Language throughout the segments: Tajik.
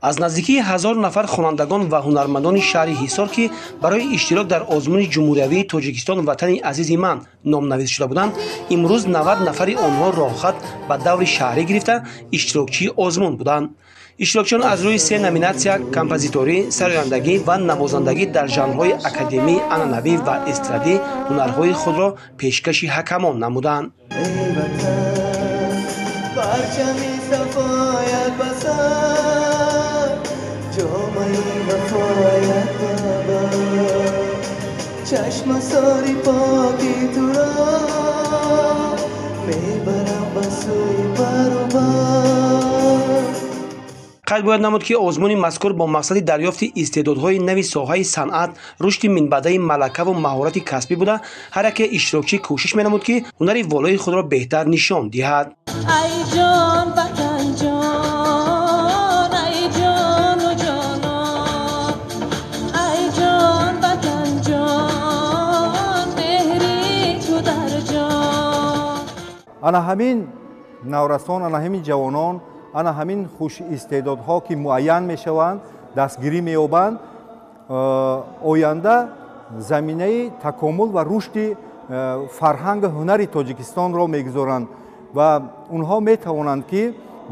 Аз наздикии 1000 нафар хонандагон ва ҳунармандони шаҳри Ҳисор, ки барои иштирок дар озмуни ҷумҳуриявии Тоҷикистон «Ватани азизи ман» номнавис шуда буданд, имрӯз 90 нафари онҳо роҳхат ба даври шаҳрӣ гирифта, иштирокчии озмун буданд. Иштирокчиён аз рӯи се номинатсия: композиторӣ, сарояндагӣ ва навозандагӣ дар жанрҳои академӣ, анъанавӣ ва эстрадӣ ҳунарҳои худро пешкаши ҳакамон намуданд. Чашмасори поки туро мебарам ба сӯи баробар. Қайд бояд намуд, ки озмуни мазкур бо мақсади дарёфти истеъдодҳои нави соҳаи санъат, рушди минбаъдаи малакаву маҳорати касбӣ буда, ҳар яке иштирокчӣ кӯшиш менамуд, ки ҳунари волои худро беҳтар нишон диҳад. Ай ҷон, ватан ҷон, ай ҷону ҷонон, ай ҷон, ватан ҷон, меҳри ту дар ҷон. Ана ҳамин наврасон, ана ҳамин ҷавонон, ана ҳамин хушистеъдодҳо, ки муайян мешаванд, дастгирӣ меёбанд, оянда заминаи такомул ва рушди фарҳангу ҳунари Тоҷикистонро мегузоранд ва онҳо метавонанд, ки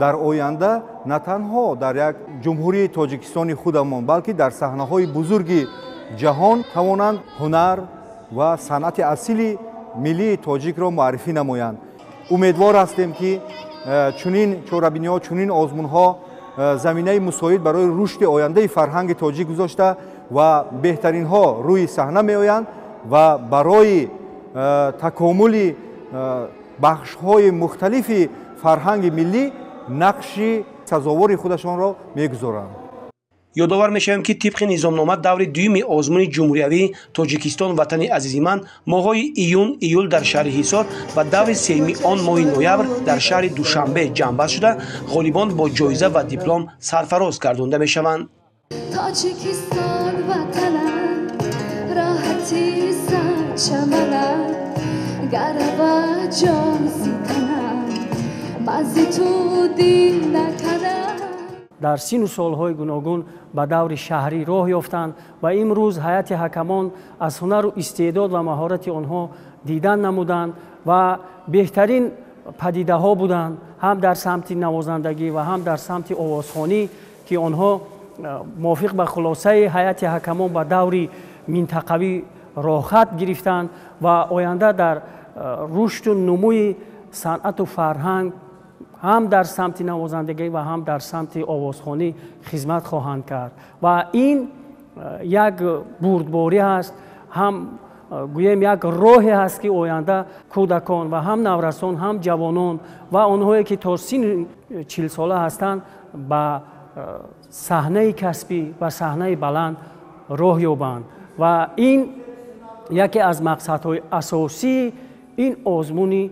дар оянда на танҳо дар як ҷумҳурии Тоҷикистони худамон, балки дар саҳнаҳои бузурги ҷаҳон тавонанд ҳунар ва санъати асили миллии тоҷикро муаррифӣ намоянд. Умедвор ҳастем, ки чунин чорабиниҳо, чунин озмунҳо заминаи мусоид барои рушди ояндаи фарҳанги тоҷик гузошта ва беҳтаринҳо рӯи саҳна меоянд ва барои такомули бахшҳои мухталифи фарҳанги миллӣ нақши сазовори худашонро мегузоранд. Ёдовар мешавем, ки тибқи низомнома даври дуюми озмуни ҷумҳуриявии «Тоҷикистон ватани азизи ман» моҳҳои июн, июл дар шаҳри Ҳисор ва даври сеюми он моҳи ноябр дар шаҳри Душанбе ҷамъбаст шуда, ғолибон бо ҷоиза ва диплом сарфароз гардонда мешаванд. Тоҷикистон ватанам, роҳати сарчаманам, гарава ҷон ситанам, мази ту дил наканам. Дар сину солҳои гуногун ба даври шаҳрӣ роҳ ёфтанд ва имрӯз ҳайати ҳакамон аз ҳунару истеъдод ва маҳорати онҳо дидан намуданд ва беҳтарин падидаҳо буданд ҳам дар самти навозандагӣ ва ҳам дар самти овозхонӣ, ки онҳо мувофиқ ба хулосаи ҳайати ҳакамон ба даври минтақавӣ роҳхат гирифтанд ва оянда дар рушду нумӯи санъату фарҳанг ҳам дар самти навозандагӣ ва ҳам дар самти овозхонӣ хизмат хоҳанд кард. Ва ин як бурдборӣ ҳаст, ҳам гӯем як роҳе ҳаст, ки оянда кӯдакон ва ҳам наврасон, ҳам ҷавонон ва онҳое, ки то синни 40сола ҳастанд, ба саҳнаи касбӣ ва саҳнаи баланд роҳ ёбанд. Ва ин яке аз мақсадҳои асосии ин озмуни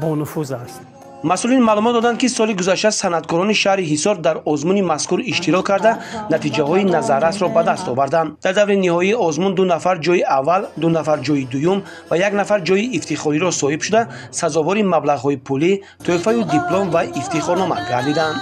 бонуфуз аст. Масъулин маълумот доданд, ки соли гузашта санъаткорони шаҳри Ҳисор дар озмуни мазкур иштирок карда, натиҷаҳои назаррасро ба даст оварданд. Дар даври ниҳоии озмун 2 нафар ҷойи аввал, 2 нафар ҷойи дуюм ва 1 нафар ҷойи ифтихориро соҳиб шуда, сазовори маблағҳои пулӣ, тӯҳфаю диплом ва ифтихорнома гардиданд.